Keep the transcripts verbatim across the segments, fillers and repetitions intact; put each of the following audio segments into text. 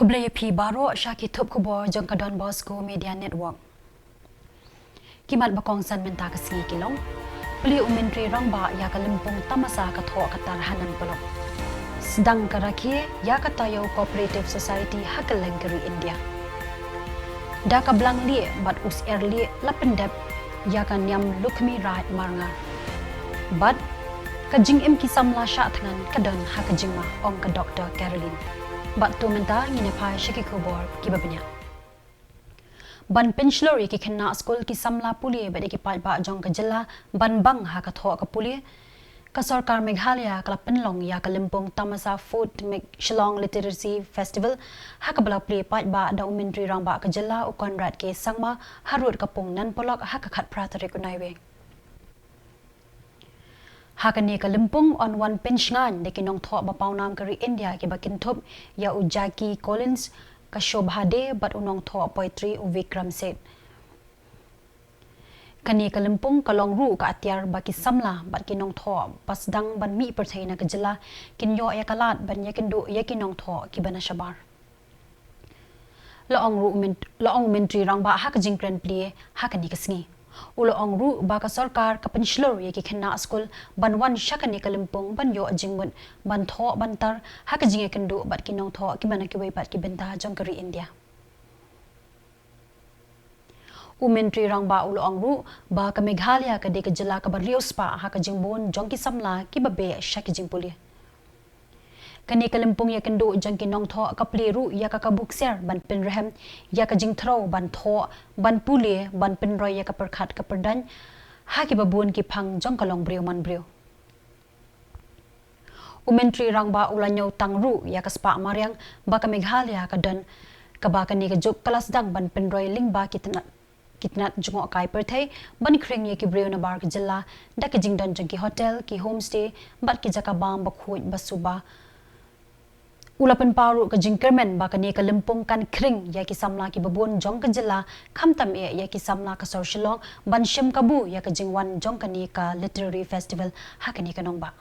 Khublei ïa phi baroh sha ki thup khubor jong ka Don Bosco Media Network. Ki mat ba kongsan mynta ka sngi ki long: Plie u Myntri Rangbah ïa ka lympung tamasa ka thoh ka tar ha Nan Polok. Sdang ka rakhe ïa ka taïew Cooperative Society ha kylleng ka ri India. Da ka blang lieh bad u syiar lieh la pyndep ïa ka niam Lukhmi Raj Marngar. Bad ka jingim ki samla shah thngan ka don ha ka jingma, ong ka Doktor Caroline. Bad to mynta ngin ïa phai sha ki khubor kiba bniah. Ban pynshlur ïa ki khynnah skul, ki samla pule bad ïa ki paidbah jong ka jylla ban bang ha ka thoh ka pule, ka sorkar Meghalaya ka la pynlong ïa ka lympung tamasa Fourth Meg-, Shillong Literacy Festival, ha kaba la plie paidbah da u Myntri Rangbah ka jylla u Conrad K Sangma harud ka pung Nan Polok ha ka khatphra tarik u Naiwieng. Ha kane ka lympung yn wan pynshngaiñ da ki nongthoh ba pawnam ka ri India kiba kynthup ïa u Jackie Collins, ka Shobha Dey bad u nongthoh poetry u Vikram Seth. Kane ka lympung ka long ruh ka atiar ba ki samla bad ki nongthoh ba sdang ban mih pyrthei na ka jylla kin ïoh ïa ka lad ban ïakynduh ïa ki nongthoh kiba na shabar. La ong ruh u Mynt-, la ong u Myntri Rangbah ha ka jingkren plie ha kane ka sngi. U la ong ruh ba ka sorkar ka pynshlur ïa ki khynnah skul ban wan sha kane ka lympung ban ïoh jingmut ban thoh ban tar ha ka jingïakynduh bad ki nongthoh kiba na kiwei pat ki bynta jong ka ri India. U Myntri Rangbah u la ong ruh ba ka Meghalaya ka dei ka jylla kaba riewspah ha ka jingbun jong ki samla kiba beh sha ki jingpule. Kane ka lympung ïakynduh jong ki nongthoh ka plie ruh ïa ka kabu ksiar ban pynrhem ïa ka jingthrew ban thoh, ban pule, ban pynroi ïa ka pyrkhat ka pyrdaiñ ha kiba bun ki phang jong ka longbriew manbriew. U Myntri Rangbah u la ñiewtang ruh ïa ka spah mariang ba ka Meghalaya ka don, kaba kane ka juk ka la sdang ban pynroi lyngba ki tnat, ki tnat jngohkai pyrthei ban khring ïa ki briew nabar ka jylla da ka jingdon jong ki hotel, ki homestay bad ki jaka bam bakhuid basuba. U la pynpaw ruh ka jingkyrmen ba kane ka lympung kan khring ïa ki samla kiba bun jong ka jylla, khamtam eh ïa ki samla ka sor Shillong ban shim kabu ïa ka jingwan jong kane ka literary festival ha kane ka nongbah.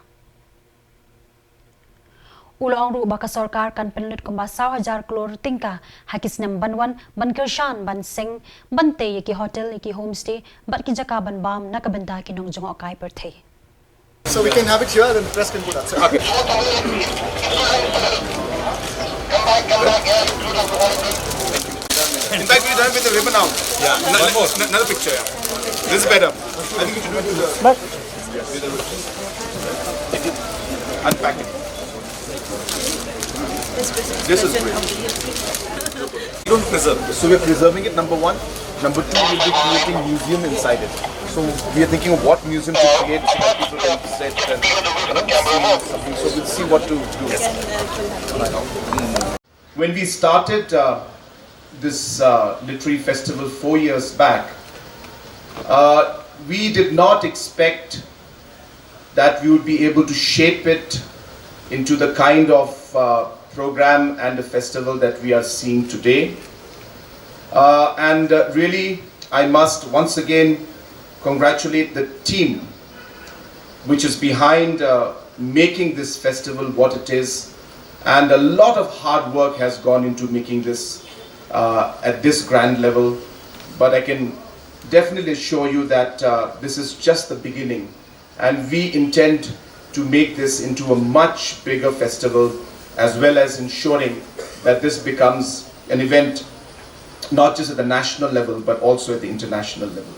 U la ong ruh ba ka sorkar kan pynlut kumba saw hajar klur tyngka ha ki snem ban wan ban kyrshan ban seng ban tei ïa ki hotel, ïa ki homestay bad ki jaka ban bam na ka bynta ki nongjngohkai pyrthei. So we can have it here, then the press can go that side. Okay. In fact, we're done with the ribbon now. Yeah, one more. Another picture, yeah. This is better. I think you should do it with the, unpack it. This is great. We don't preserve. So we're preserving it, number one. Number two, we'll be creating museum inside it. So we are thinking of what museum to create so that people can sit and, you know, see something. So we'll see what to do. When we started uh, this uh, literary festival four years back, uh, we did not expect that we would be able to shape it into the kind of uh, program and a festival that we are seeing today. Uh, and uh, really, I must once again congratulate the team which is behind uh, making this festival what it is. And a lot of hard work has gone into making this uh, at this grand level. But I can definitely assure you that uh, this is just the beginning. And we intend to make this into a much bigger festival, as well as ensuring that this becomes an event not just at the national level, but also at the international level.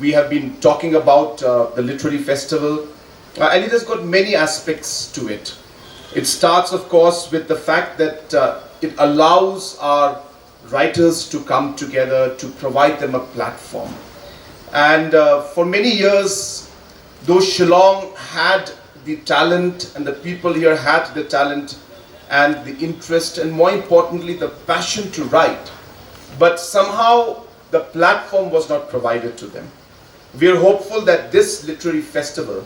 We have been talking about uh, the literary festival, uh, and it has got many aspects to it. It starts, of course, with the fact that uh, it allows our writers to come together to provide them a platform. And uh, for many years, though Shillong had the talent and the people here had the talent and the interest, and more importantly, the passion to write, but somehow the platform was not provided to them. We are hopeful that this literary festival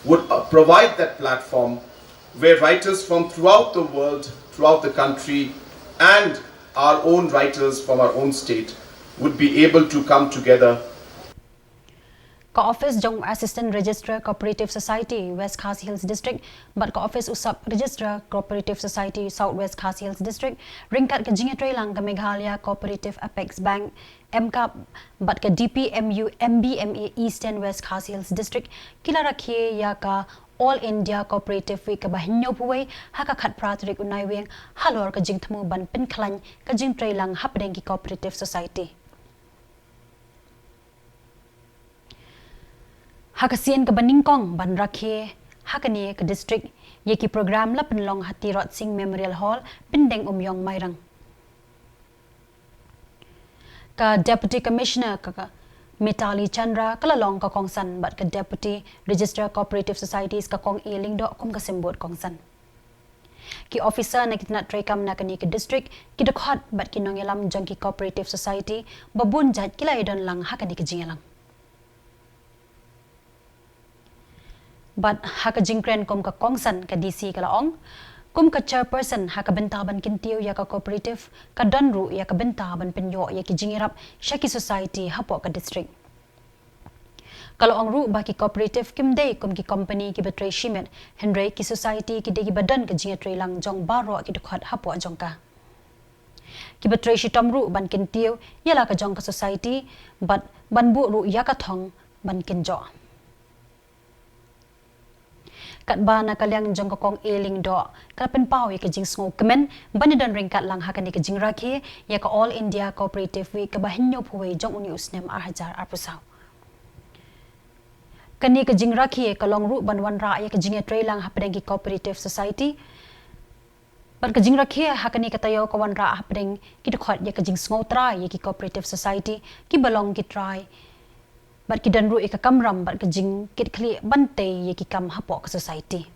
would uh, provide that platform where writers from throughout the world, throughout the country, and our own writers from our own state would be able to come together. Ka office jong Assistant Registrar Cooperative Society West Khasi Hills District bad ka office u Sub Registrar Cooperative Society South West Khasi Hills District ryngkat ka jingïatreilang ka Meghalaya Cooperative Apex Bank, MCAB, bad ka DPMU MBMA Eastern West Khasi Hills District ki la rakhe ïa ka All India Cooperative Week kaba hynñiewphew wei ha ka khatphra tarik u Naiwieng halor ka jingthmu ban pynkhlaiñ ka jingtreilang hapdeng ki cooperative society. Ha ka sien kaba nyngkong ban rakhe ha kane ka district ïa ki program la pynlong ha Tirot Sing Memorial Hall, Pindeng Umïong, Mairang. Ka Deputy Commissioner ka, ka Mitali Chandra ka la long ka kongsan bad ka Deputy Registrar Cooperative Societies ka Kong A Lyngdoh kum ka symbud kongsan. Ki officer na ki tnat treikam na kane ka district, ki dkhot bad ki nongïalam jong ki cooperative society ba bun jait ki la ïadon lang ha kane ka jingïalang. Bad ha ka jingkren kum ka kongsan, ka DC ka la ong, kum ka chairperson ha ka bynta ban kyntiew ïa ka cooperative, ka don ruh ïa ka bynta ban pynïoh ïa ki jingïarap sha ki society hapoh ka district. Ka la ong ruh ba ki cooperative kim dei kum ki company kiba trei shimet, hynrei ki society ki dei kiba don ka jingïatreilang jong baroh ki dkhot hapoh jong ka. Kiba trei shitom ruh ban kyntiew ïa la ka jong ka society bad ban buh ruh ïa ka thong ban kynjoh. Katba na ka liang jong ka Kong A Lyngdoh ka la pynpaw ïa ka jingsngewkmen ban ïadon ryngkat lang ha kane ka jingrakhe ïa ka All India Cooperative Week kaba hynñiewphew wei jong une u snem ar hajar arphew saw. Kane ka jingrakhe ka long ruh ban wanrah ïa ka jingïatreilang hapdeng ki cooperative society. Bad ka jingrakhe ha kane ka taïew ka wanrah hapdeng ki dkhot ïa ka jingsngewtrai ïa ki cooperative society kiba long ki trai bad ki don ruh ïa ka kamram bad ka jingkitkhlieh ban tei ïa ki kam hapoh ka society.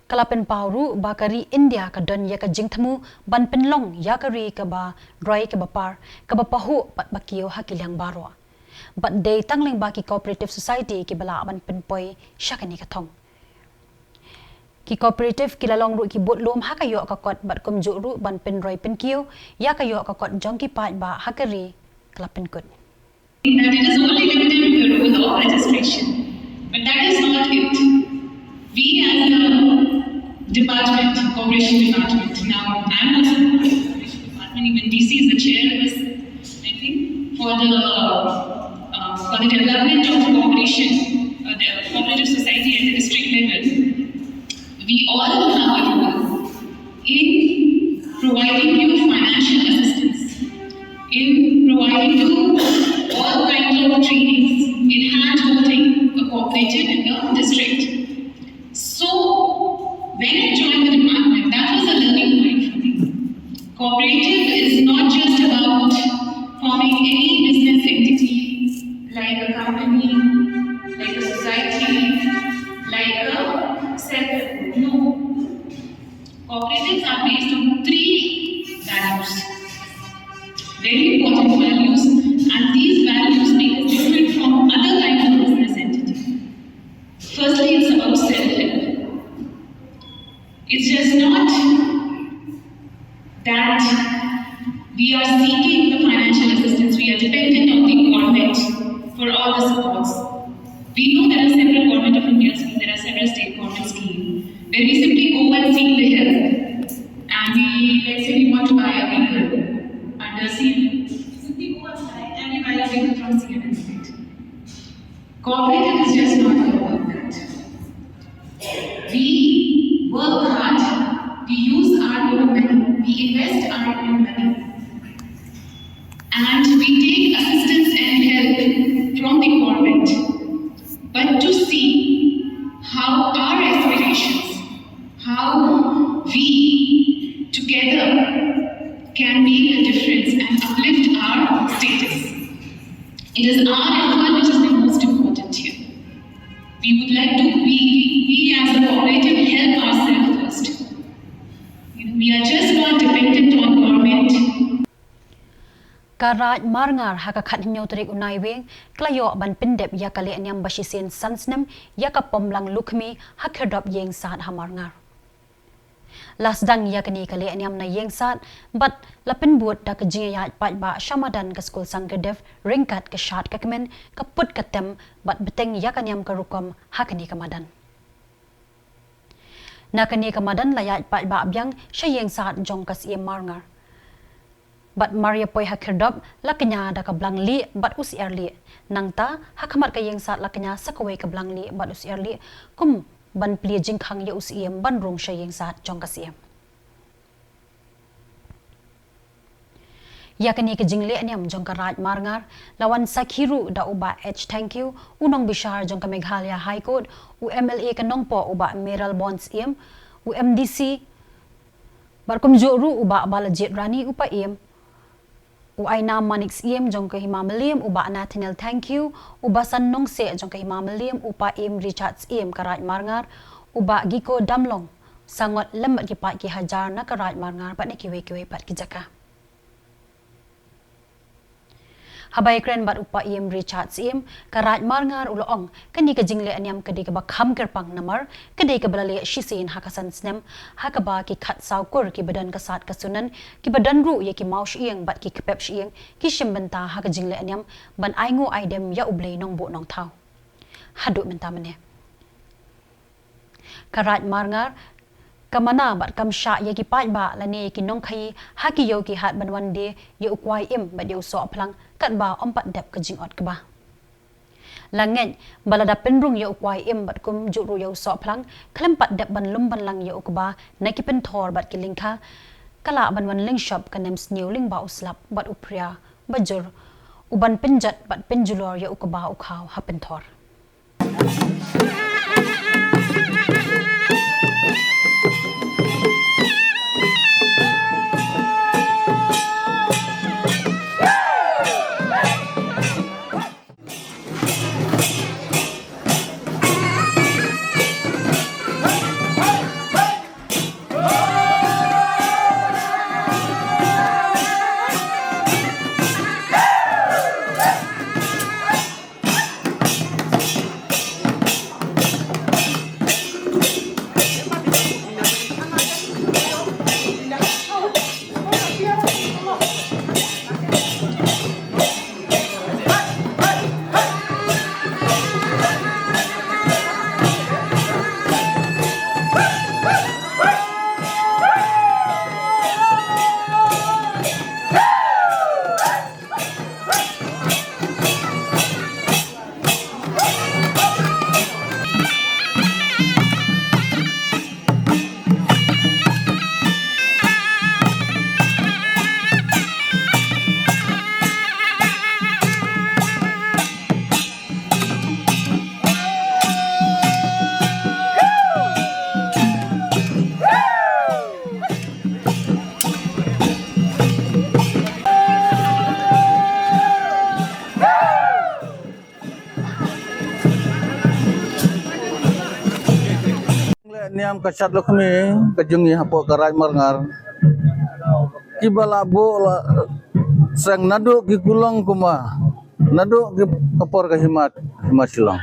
Ka la pynpaw ruh ba ka ri India ka don ïa ka jingthmu ban pynlong ïa ka ri kaba roi, kaba par, kaba pahuh bad ba kiew ha ki liang baroh. Bad dei tang lyngba ki cooperative society kiba lah ban pynpoi sha kane ka thong. Ki cooperative ki la long ruh ki budlum ha ka ïoh ka kot bad kumjuh ruh ban pynroi pynkiew ïa ka ïoh ka kot jong ki paidbah ha ka ri, ka la pynkut. That it is only limited to the role of registration, but that is not it. We as a department, cooperation department, now I'm also part of the cooperation department, even DC is the chair of this, I think, for the, uh, for the development of cooperation, uh, the cooperative society at the district level. We all have a role in providing you financial assistance, in providing you all kinds of trainings, in hand holding a cooperative in the district. So, when I joined the department, that was a learning point for me. Cooperative is not just about forming any business entity like a company, like a society, like a self-help group. No. Cooperatives are based on three values. Very important values, and these values make us different from other kinds of business entity. Firstly, it's about self-help. It's just not that we are seeking the financial assistance, we are dependent on the government for all the supports. We know there are several, Government of India scheme, there are several state government scheme where we simply go and seek the help. And we, let's say we want to buy a vehicle under C V, we simply go and buy, and we buy a vehicle from C N S, right? Cooperative is just not about that. We work hard, we use our own money, we invest our own money, and we take assistance and help from the government. But to see how our aspirations, how we together can make a difference and uplift our status. It is our effort which is the most important here. We would like to, we, we, we as a cooperative help ourselves first. You know, we are just not dependent on government. Ka Raid Marngar ha ka khathynñiew tarik u Naiwieng ka la ïoh ban pyndep ïa ka lehniam ba shisien san snem ïa ka Pomlang Lukhmi ha Khyrdop Ïeng Sad ha Marngar. La sdang ïa kane ka lehniam na ïing sad bad la pynbud da ka jingïaid paidbah sha madan ka skul Sangkerdep ryngkat ka shad ka kmen, ka put ka tem bad bteng ïa ka niam ka rukom ha kane ka madan. Na kane ka madan la ïaid paidbah biang sha ïing sad jong ka Syiem Marngar. Bad mar ïa poi ha khyrdop la kñia da ka blang lieh bad u syiar lieh. Nangta ha khmat ka ïing sad la kñia sa kawei ka blang lieh bad u syiar lieh kum ban plie jingkhang ïa u Syiem ban rung sha ïing sad jong ka Syiem. Ïa kane ka jinglehniam jong ka Raid Marngar la wan sakhi ruh da u Bah H Thangkhiew, u nongbishar jong ka Meghalaya High Court, u M L A ka Nongpoh u Bah Mayralborn Syiem, u M D C, bad kumjuh ruh u Bah Balajied Rani u Paiem, u Ainam Manik Syiem jong ka Hima Mylliem, u Bah Nathaniel Thangkhiew, u Basan Nongseh jong ka Hima Mylliem, u Paiem Richard Syiem ka Raid Marngar, u Bah Giko Damlong Sangot lem bad ki paid ki hajar na ka Raid Marngar bad na kiwei kiwei pat ki jaka. Haba ïakren bad u Paiem Richard Syiem, ka Raid Marngar u la ong, kane ka jinglehniam ka dei kaba kham kyrpang namar ka dei kaba la leh shisien ha ka san snem, ha kaba ki khatsaw kur kiba don ka sad ka sunan, kiba don ruh ïa ki maw shyieng bad ki kpep shyieng, ki shim bynta ha ka jinglehniam ban ai nguh ai dem ïa U Blei Nongbuh Nongthaw. Haduh mynta mynne ka Raid Marngar ka mana bad kam shah ïa ki paidbah lane ïa ki nongkhaïi ha ki ïew ki hat ban wan die ïa u kwai im bad ïa u soh phlang katba ym pat dep ka jingot kaba. La ngeit ba lada pynrung ïa u kwai im bad kumjuh ruh ïa u soh phlang khlem pat dep ban lum ban lang ïa u kba na ki pynthor bad ki lyngkha, ka lah ban wan lyngshop ka nemsniew lyngba u slap bad u phria bajur, u ban pynjot bad pynjulor ïa u kba u khaw ha pynthor. Leh niam ka Shad Lakhmi ka jong ngi hapoh ka Raid Marngar. Kiba la buh la seng naduh ki kulong kumba naduh ki ka por ka hima, hima Shillong.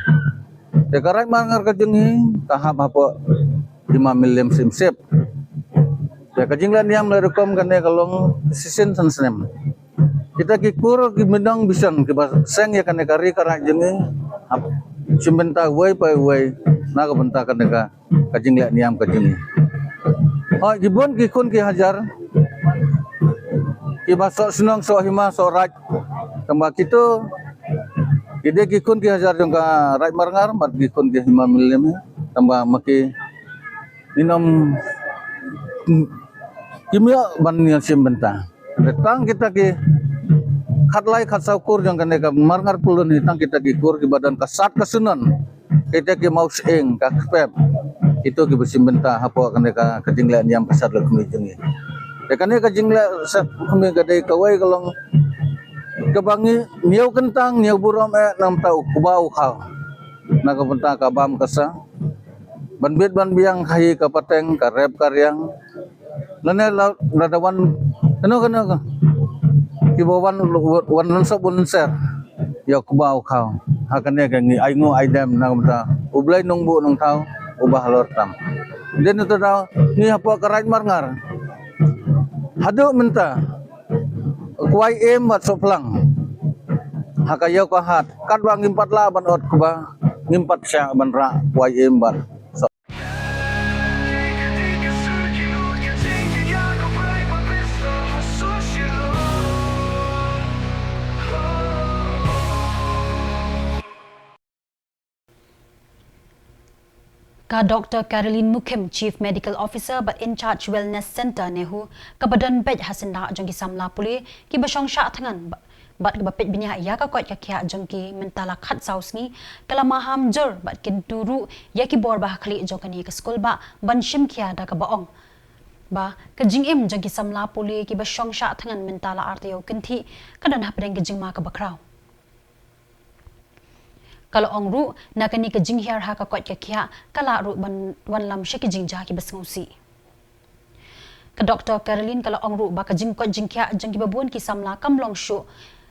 Te ka Raid Marngar ka jong ngi ka hap hapoh Hima Mylliem Syiemship. Te ka jingleh niam leh rukom kane ka long shisien san snem. Kita ki kur ki mynnong bishar kiba seng ïa kane ka ri ka raid jong ngi, hap shim bynta uwei pa uwei na ka bynta kane ka, ka jingleh niam ka jong ngi. Hooid, ki bun ki khun ki hajar kiba soh shnong, soh hima, soh raid. Tangba kito ki dei ki khun ki hajar jong ka Raid Marngar bad ki khun ki Hima Mylliem. Tangba ma ki, ngi nym, ki mih ban ïa shim bynta. Tang kita ki khatlai khatsaw kur jong kane ka Marngar Pyllun hi, tang kita ki kur kiba don ka sad ka sunan, kita ki maw shyieng, ka kpep, kito kiba shim bynta hapoh kane ka, ka jingleh niam ka Shad Lakhmi jong ngi. Te kane ka jingleh Shad Lakhmi ka dei kawei ka long kaba ngi ñiew kyntang, ñiew burom eh na ka bynta u kba u khaw, na ka bynta ka bam ka sa, ban bit ban biang ka hi ka pateng, ka rep ka riang. Lane la, lada wan kano kano ka, kiba wan, wan lynsop wan lynser ïa u kba u khaw, ha kane ka ngi ai nguh ai dem na ka bynta U Blei Nongbuh Nongthaw uba halor tam. Dei na tu da ngi hapoh ka Raid Marngar haduh mynta kwai im bad sohphlang ha ka ïew ka hat, katba ngim pat lah ban ot kaba ngim pat shah ban rah kwai im bad soh. Ka Doctor Caroline Mukhim, Chief Medical Officer bad In Charge Wellness Centre, NEHU, kaba don beit ha syndah jong ki samla pule kiba shong shah thngan ba-, bad kaba peit bniah ïa ka koit ka khiah jong ki mynta la khatsaw sngi, ka la maham jur bad kyntu ruh ïa ki bor ba ha khlieh jong kane ka skul ba ban shim khia da kaba ong ba ka jingim jong ki samla pule kiba shong shah thngan mynta la artaïew kynthih ka don hapdeng ka jingma kaba khraw. Ka la ong ruh, na kane ka jinghiar ha ka koit ka khiah, ka lah ruh ban wanlam sha ki jingjia kiba sngewsih. Ka Doctor Caroline ka la ong ruh ba ka jingkoit jingkhiah jong kiba bun ki samla kam long shuh,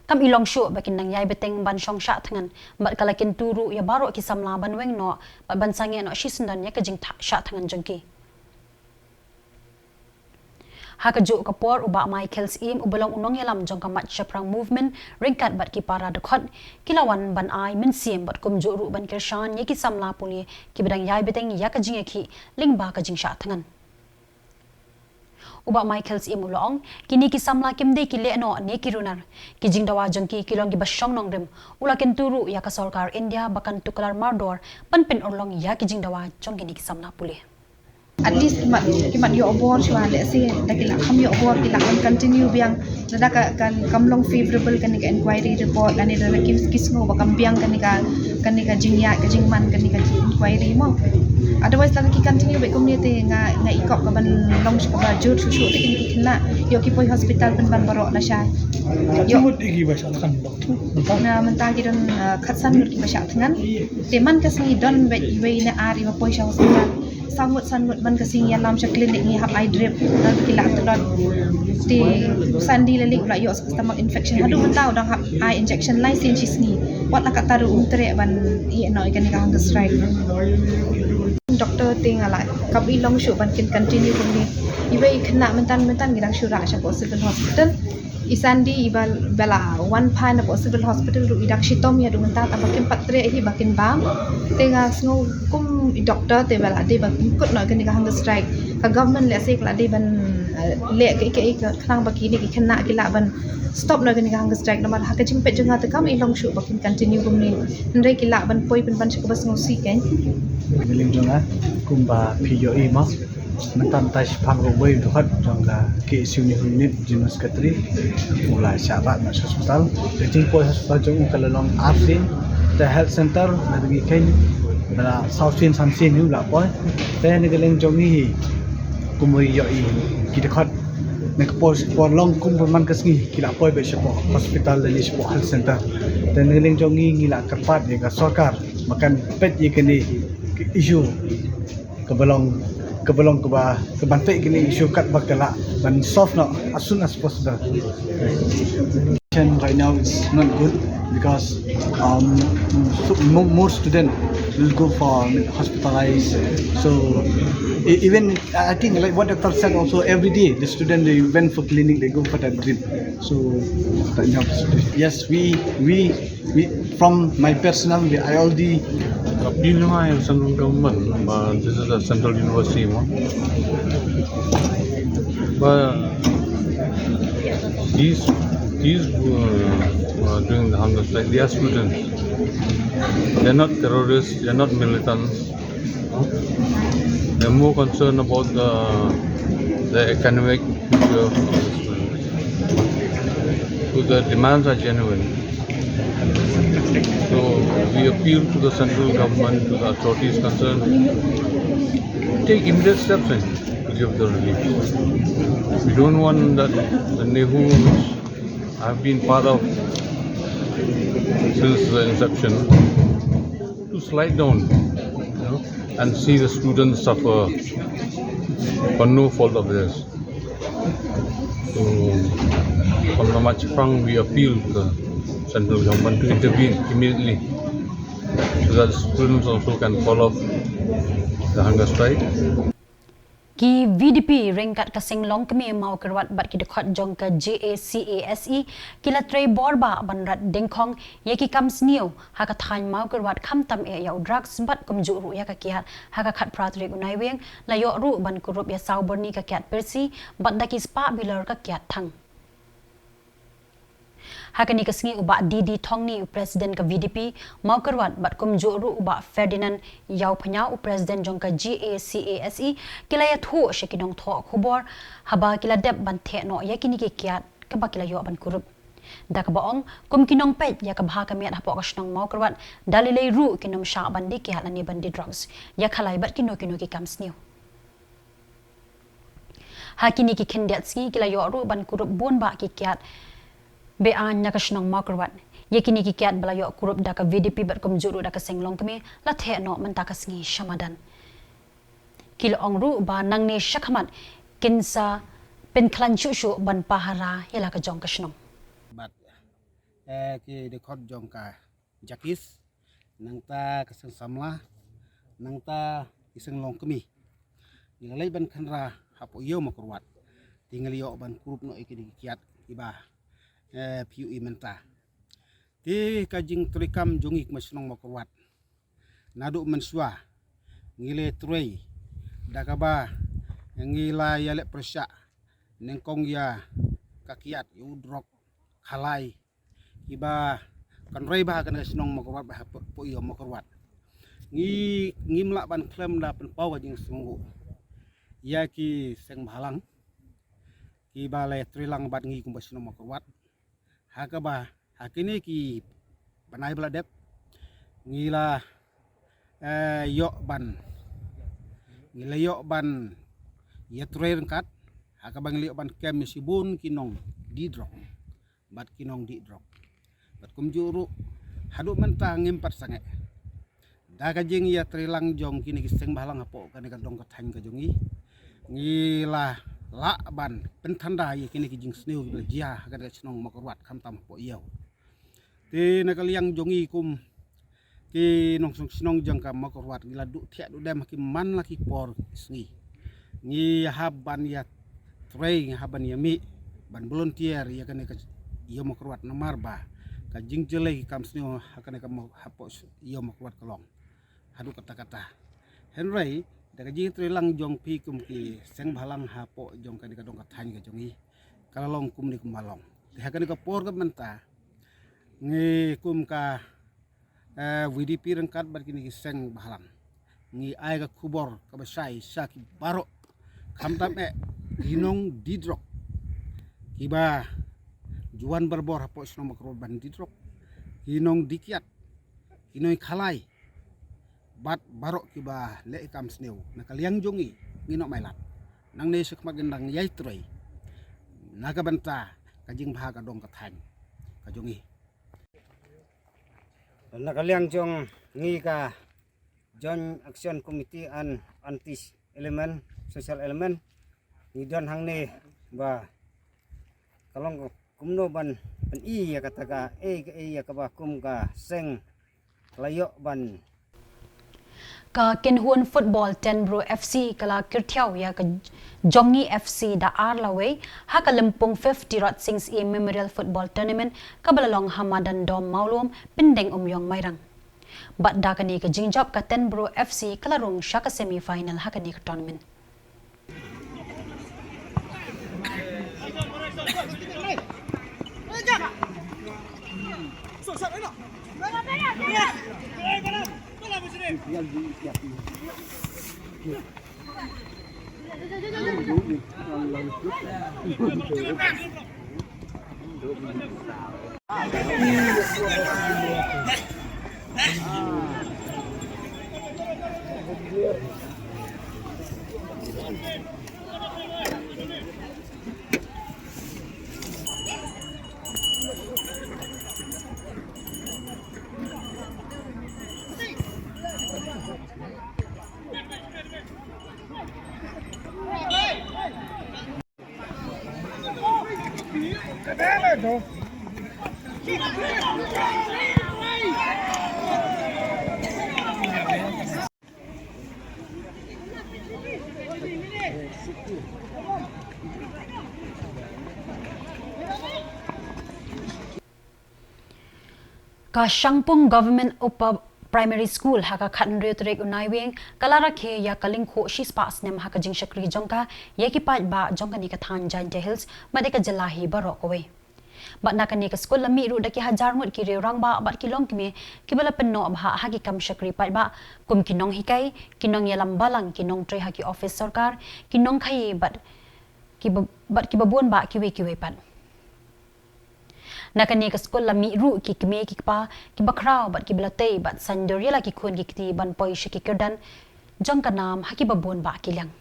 kam i long shuh ba kin nang ïai bteng ban shong shah thngan, bad ka la kyntu ruh ïa baroh ki samla ban weng noh bad ban sangeh noh shisyndon ïa ka jingshah thngan jong ki. Ha kajuh ka por, u Bah Michael Syiem, uba long u nongïalam jong ka Mat Shaphrang Movement, ryngkat bad ki para dkhot, ki la wan ban ai mynsiem bad kumjuh ruh ban kyrshan ïa ki samla pule kiba dang ïai bteng ïa ka jingïakhih lyngba ka jingshah thngan. U Bah Michael Syiem u la ong, kine ki samla kim dei ki lehnoh ne ki runar. Ki jingdawa jong ki ki long kiba shong nongrim. U la kyntu ruh ïa ka sorkar India ba kan tuklar mardor ban pynurlong ïa ki jingdawa jong kine ki samla pule. At least ki mat, ki mat ïoh bor shuwa, lehse da ki la kham ïoh bor ki la kham continue biang. Lada ka, kan kam long favorable kane ka inquiry report, lane lada ki, ki sngew ba kam biang kane ka, kane ka jingïaid ka jingman kane ka inquiry mo. Otherwise lada ki continue beit kumne te nga, nga i kop ka ban long sha kaba jur shuh shuh te kine ki khynnah ïoh ki poi hospital pynban baroh lashai. Ïoh. Katno ngut ki ba shah thngan, doctor? Mynta? Na mynta ki don, uh, khatsan ngut ki ba shah thngan. Te man ka sngi don beit iwei ne ar i ba poi sha hospital. Saw ngut san ngut man ka sngi ïalam sha clinic, ngi hap ai drip, don ki la tlot. Te u Sandy la link u la ïoh stomach infection. Haduh mynta u dang hap ai injection lai sien shi sngi. Wat la katta ruh um treh ban ïeh noh ïa kane ka hunger strike. Doctor te nga la kam i long shuh ban kin continue kumne. Iwei i khynnah mynta mynta ngi dang shu rah shapoh Civil Hospital. I Sandy iba, ba la wan phai napoh Civil Hospital ruh i dang shitom ïa haduh mynta, tangba kim pat treh hi ba kin bam. Te nga sngew kum i doctor te ba la dei ba kin kut noh kane ka hunger strike. Ka government lehse ka la dei ban, eh, leh kaei kaei ka khnang ba kine ki khynnah ki lah ban stop noh kane ka hunger strike. Namar ha ka jingpeit jong nga te kam i long shuh ba kin continue kumne. Hynrei ki lah ban poi pynban sha kaba sngewsih kein. Ngi ling jong nga kumba phi ïohi mo. Mynta mynta shiphang ruh uwei u dkhot jong ka K S U NEHU unit, General Secretary, u la shah rah na hospital. Ka jingpoi hospital jong u ka la long arsien, te health center na dang i khein ba la sawsien samsien u la poi. Te na ka liang jong ngi hi kum u ïohi ki dkhot na ka por por long kum man ka sngi ki la poi beit shapoh hospital lane shapoh health center. Te na ka liang jong ngi ngi la kyrpad ïa ka sorkar ba kan peit ïa kane ka issue kaba long, kaba long kaba, kaban peit kane issue katba ka lah ban solve noh as soon as possible. Right now it's not good because, um, so mo- more student will go for hospitalized. So e- even I think, like what doctor said also, every day the student they went for clinic, they go for that drip. So right now, yes, we we We, from my personal, we, I already appeal my central government, uh, this is a central university, ma. But these, these, uh, uh, doing the hunger strike, they are students. They're not terrorists, they're not militants. They're more concerned about the, the academic future of the students. So the demands are genuine. So we appeal to the central government, to the authorities concerned, take immediate steps in to give the relief. We don't want that the NEHU, which I've been part of since the inception, to slide down, you know, and see the students suffer for no fault of theirs. So, from the Mat Shaphrang, we appeal to the central government to intervene immediately so that students also can call off the hunger strike. Ki VDP ryngkat ka Seng Longkmie Mawkyrwat bad ki dkhot jong ka GACASE ki la trei bor bah ban rat dyngkhong ïa ki kam sniew ha ka thaiñ Mawkyrwat, khamtam eh ïa u drugs bad kumjuh ruh ïa ka kiad. Ha ka khatphra tarik u Naiwieng la ïoh ruh ban kurup ïa saw byrni ka kiad pyrsi bad da ki spah bilor ka kiad thang. Ha kane ka sngi u Bah D D Thongni, u President ka VDP Mawkyrwat, bad kumjuh ruh u Bah Ferdinand Ïawphñiaw, u President jong ka GACASE, ki la ïathuh sha ki nongthoh khubor haba ki la dep ban theh noh ïa kine ki kiad kaba ki la ïoh ban kurup. Da kaba ong, kum ki nongpeit ïa ka bha ka miat hapoh ka shnong Mawkyrwat, da lei lei ruh kin ym shah ban die kiad lane ban die drugs, ïa khalai bad kino kino ki kam sniew. Ha kine ki khyndiat sngi ki la ïoh ruh ban kurup bun bah ki kiad be-aiñ na ka shnong Mawkyrwat. Ïa kine ki kiad ba la ïoh kurup da ka VDP bad kumjuh ruh da ka Seng Longkmie la theh noh mynta ka sngi sha madan. Ki la ong ruh ba nangne shakhmat kin sa pynkhlaiñ shuh shuh ban pahara ïa la ka jong ka shnong. Bad, eh, ki dkhot jong ka Jakis, nangta ka Seng Samla, nangta ki Seng Longkmie. Ngi la leit ban khynra hapoh ïew Mawkyrwat. Te ngi la ïoh ban kurup noh ïa kine ki kiad kiba, eh, phi ïohi mynta. Te ka jingtrei kam jong ngi kum ka shnong Mawkyrwat, naduh mynshuwa ngi la trei da kaba ngi la ïaleh pyrshah nyngkong ïa ka kiad, ïa u drok, khalai, kiba kynrei bha ha kane ka shnong Mawkyrwat bad hapoh ïew Mawkyrwat. Ngi, ngim lah ban khlem da pynpaw ka jingsngewnguh ïa ki seng bhalang kiba la trei lang bad ngi kum ka shnong Mawkyrwat. Ha kaba ha kine ki bnai ba la dep ngi la, eh, ïoh ban, ngi la ïoh ban ïatrei ryngkat, ha kaba ngi la ïoh ban kem ïa shibun ki nongdie drok bad ki nongdie drok. Bad kumjuh ruh haduh mynta ngim pat sangeh. Da ka jingïatreilang jong kine ki seng bhalang hapoh kane ka dong ka thaiñ ka jong ngi, ngi la lah ban pynthanda ïa kine ki jingsniew kiba la jia ha kane ka shnong Mawkyrwat khamtam hapoh ïew. Te na ka liang jong ngi kum ki nongshong shnong jong ka Mawkyrwat ngi la duh thiah duh dem ha ki man la ki por ki sngi. Ngi hap ban ïatrei, ngi hap ban ïamih ban volunteer ïa kane ka ïew Mawkyrwat namar ba ka jingjyllei ki kam sniew ha kane ka Maw-, hapoh ïew Mawkyrwat ka long haduh katta katta. Hynrei da ka jingïatreilang jong phi kum ki seng bhalang hapoh jong kane ka dong ka thaiñ ka jong ngi, ka la long kumne kumba long. Te ha kane ka por ka mynta ngi kum ka, eh, VDP ryngkat bad kine ki seng bhalang ngi ai ka khubor kaba shai sha ki baroh, khamtam eh ki nongdie drok kiba ju wan barabor hapoh shnong Mawkyrwat ban die drok, ki nongdie kiad, ki nongkhalai, bad baroh kiba leh kam sniew. Na ka liang jong ngi, ngi noh mailat. Nangne shakhmat ngin dang ïatrei na ka bynta ka jingbha ka dong ka thaiñ ka jong ngi. Na ka liang jong ngi ka Joint Action Committee and Anti Element, Social Element, ngi don hangne ba ka long kumno ban pyni ïa kata ka, eh, ka, eh, ïa kaba kum ka seng la ïoh ban. Ka Kynhun Football Tenbro FC ka la kyrthiaw ïa ka Jong Ngi FC da ar lawei ha ka lympung fifty Rot Sings A Memorial Football Tournament kaba la long ha madan Dom Mawlum, Pyndengumiong, Mairang. Bad da kane ka jingjop ka Tenbro FC ka la rung sha ka semi final ha kane ka tournament. Ka Shangpung Government Upper Primary School ha ka khathynriew tarik u Naiwieng ka la rakhe ïa ka lyngkhuh shispah snem ha ka jingshakri jong ka ïa ki paidbah jong kane ka thaiñ Jaintia Hills bad ïa ka jylla hi baroh kawei. Bad na kane ka skul la mih ruh da ki hajar ngut ki riew rangbah bad ki longkmie kiba la pynnoh bha ha ki kam shakri paidbah, kum ki nonghikai, ki nongïalam balang, ki nongtrei ha ki ophis sorkar, ki nongkhaii bad kiba, bad kiba bun bah kiwei kiwei pat. Na kane ka skul la mih ruh ki kmie ki kpa kiba khraw bad kiba la tei bad saiñdur ïa la ki khun ki kti ban poi sha ki kyrdan jong ka nam ha kiba bun bah ki liang.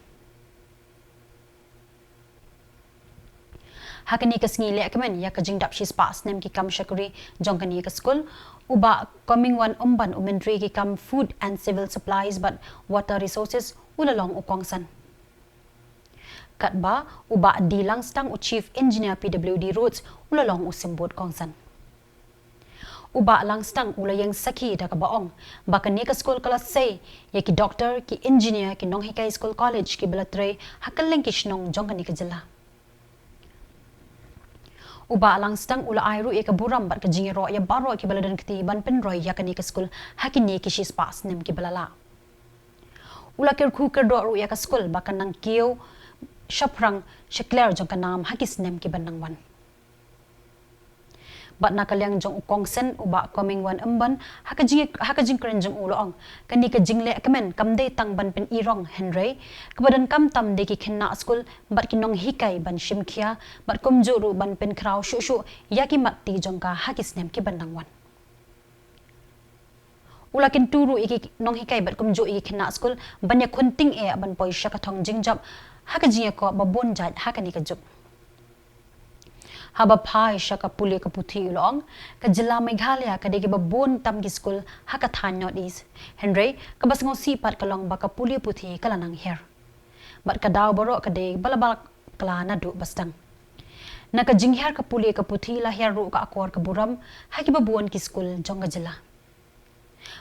Ha kane ka sngi lehkmen ïa ka jingdap shispah snem ki kam shakri jong kane ka skul, u Bah Comingone Ymbon, u Myntri ki kam Food and Civil Supplies bad Water Resources, u la long u kongsan. Katba u Bah D Langstang, u Chief Engineer P W D Roads, u la long u symbud kongsan. U Bah Langstang u la ïeng sakhi da kaba ong ba kane ka skul ka la sei ïa ki doktor, ki engineer, ki nonghikai skul, college kiba la trei ha kylleng ki shnong jong kane ka jylla. U Bah Langstang u la ai ruh ïa ka burom bad ka jingïaroh ïa baroh kiba la don kti ban pynroi ïa kane ka skul ha kine ki shispah snem kiba la lah. U la kyrkhu kyrdoh ruh ïa ka skul ba kan nang kiew shaphrang shakler jong ka nam ha ki snem kiban nang wan. Bad na ka liang jong u kongsan, u Bah Comingone Ymbon, ha ka jing, ha ka jingkren jong u la ong, kane ka jinglehkmen kam dei tang ban pynïarong, hynrei kaba donkam tam dei ki khynnah skul bad ki nonghikai ban shimkhia bad kumjuh ruh ban pynkhraw shuh shuh ïa ki mat ti jong ka ha ki snem kiban nang wan. U la kyntu ruh ïa ki nonghikai bad kumjuh ïa ki khynnah skul ban ïakhun tyngeh ban poi sha ka thong jingjop ha ka jingïakop ba bun jait ha kane ka juk. Haba phai sha ka pule ka puthi, u la ong, ka jylla Meghalaya ka dei kaba bun tam ki skul ha ka thaiñ North East, hynrei kaba sngewsih pat ka long ba ka pule puthi ka la nang hiar. Bad ka daw baroh ka dei ba la bakla naduh ba sdang. Na ka jinghiar ka pule ka puthi la hiar ruh ka akor ka burom ha kiba bun ki skul jong ka jylla.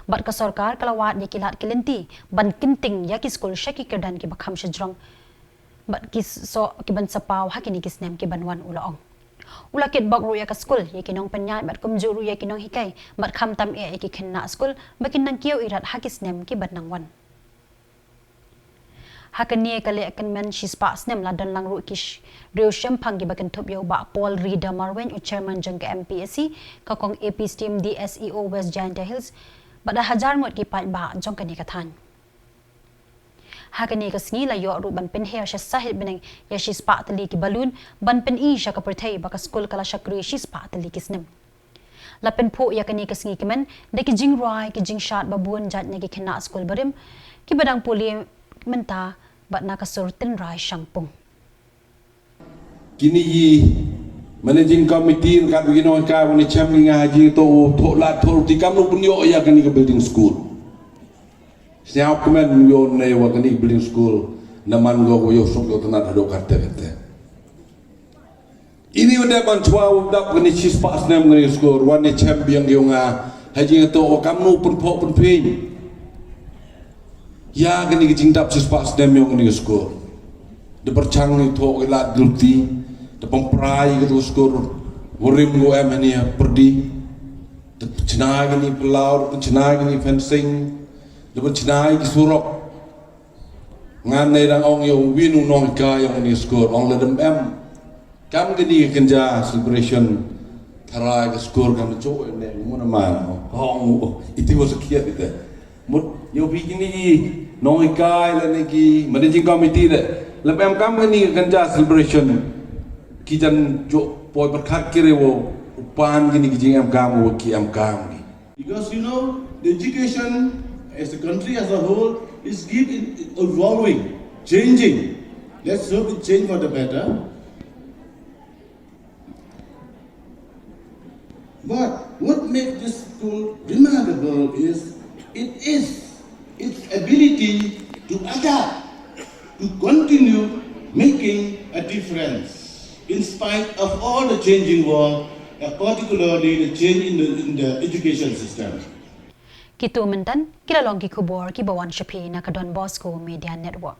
Bad ka sorkar ka la wad ïa ki lad ki lynti ban kynting ïa ki skul sha ki kyrdan kiba kham shajrong bad ki soh kiban sa paw ha kine ki snem kiban wan, u la ong. U la kitbok ruh ïa ka skul, ïa ki nongpynïaid bad kumjuh ruh ïa ki nonghikai bad khamtam eh ïa ki khynnah skul ba kin nang kiew irat ha ki snem kiban nang wan. Ha kane ka lehkmen shispah snem la don lang ruh ki sh-, riew shemphang kiba kynthup ïa u Bah Paul Reader Marwein, u chairman jong ka M P S C, ka kong A P Steam, D S E O West Jaintia Hills, bad da hajar ngut ki paidbah jong kane ka thaiñ. Ha kane ka sngi la ïoh ruh ban pynher sha sahit bneng ïa shispah tylli ki balloon ban pyni sha ka pyrthei ba ka skul ka la shakri shispah tylli ki snem. La pynphuh ïa kane ka sngi kmen da ki jingrwai, ki jingshad ba bun jait na ki khynnah skul barim kiba dang pule mynta bad na ka sur tynrai Shangpung. Kine ki managing committee ryngkat bad ki nonghikai, wan ïa chem ki, nga ha jingïathuh, thoh lad thoh luti, kam nang pynïoh ïa kane ka building school. Sñiaw kmen ïoh ne wa kane ka building school na man ko ko ïoh suk ïoh tnat haduh katte katte. Ini u dep ban chwa u dap kane shispah snem kane ka skul, wan ïa chem biang ïa nga ha jingïathuh, kam nang pynphuh pynphieng ïa kane ka jingdap shispah snem ïa kane ka skul. Da pyrchang ïathuh ki lad ki luti, da pynpra ïa katu ka skul, wa rim ko em hangne ha pyrdi, da pynchna ïa kine phyllaw, da pynchna ïa kine fencing, da pynchna ïa ki surok. Ngan ne dang ong ïa uwei u nonghikai ïa kane ka skul, ong lada ym em kam kane ka kynja celebration, tharai ka skul kam juh ne, muna man, ong, iti wa sakhiat ite. Mut ïa phi kine ki nonghikai lane ki managing committee de, lada ym em kam kane ka kynja celebration, ki jan juh poi pyrkhat ki re wa u pan kine ki jingemkam wa ki emkam ki. Because, you know, the education as a country as a whole is keep in-, evolving, changing. Let's hope it change for the better. But what makes this school remarkable is it is its ability to adapt, to continue making a difference in spite of all the changing world, uh, particularly the change in the, in the education system. Kitu mynta ki la long ki khubor kiba wan sha phi na ka Don Bosco Media Network.